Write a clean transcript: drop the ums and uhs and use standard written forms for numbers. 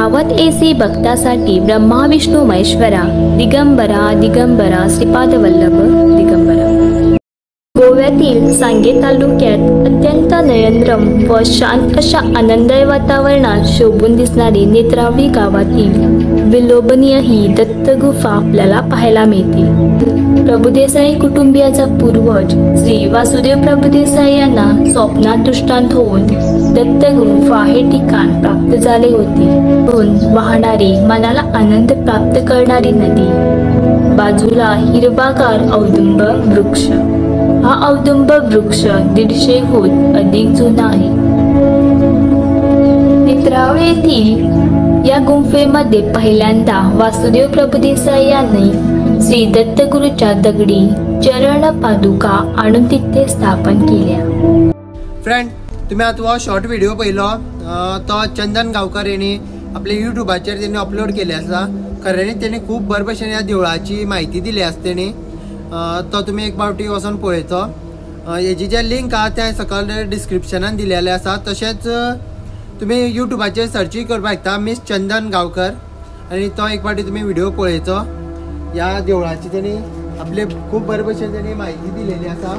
धावत एसी भक्तासाठी ब्रह्मा विष्णू महेश्वरा, दिगंबरा दिगंबरा श्रीपादवल्लभ दिगंबरा। गोव्यातील सांगे तालुक्यात अत्यंत नयनरम व शांत अशा आनंदमय वातावरणात शोभून दिसणारी नेत्रावळी गावातील विलोभनीय ही दत्तगुफा आपल्याला पाहायला मिळते। प्रभुदेसाई कुटुंबियाचा पूर्वज श्री वासुदेव प्रभुदेसाई यांना स्वप्नात दृष्टांत होऊन दत्तगुंफा हे ठिकाण प्राप्त झाले होते। वाहणारी मनाला आनंद प्राप्त करणारी नदी, बाजूला हिरवागार औदुंब वृक्ष। हा औदुंब वृक्ष 150 हून अधिक जुना आहे। नेत्रावळी येथील या गुंफेमध्ये पहिल्यांदा वासुदेव प्रभुदेसाई यांनी श्री दत्तगुरूच्या दगडी चरण पादुका आणून तिथे स्थापन केल्या। फ्रेंड, तुम्ही आता हो शॉर्ट व्हिडिओ पळयलो तो चंदन गांवकर यांनी आपल्या युट्यूबाचेर तेणी अपलोड केले आसा। खऱ्यांनी तेणी खूब बरे भशेन ह्या देवळाची म्हायती दिली आसा तेणी, तो तुमी एक पावटी वचोन पळयचो। हेजी जे लिंक आहा ते सकयल डिस्क्रिप्शनान दिलेले आसा। तशेंच तुमी युट्यूबाचेर सर्चूय करपाक शकता मिस चंदन गांवकर आनी तो एक पावटी तुमी व्हिडिओ पळयचो। ह्या देवळाची तेणी आपले खूब बरे भशेन तेणी म्हायती दिलेली आसा।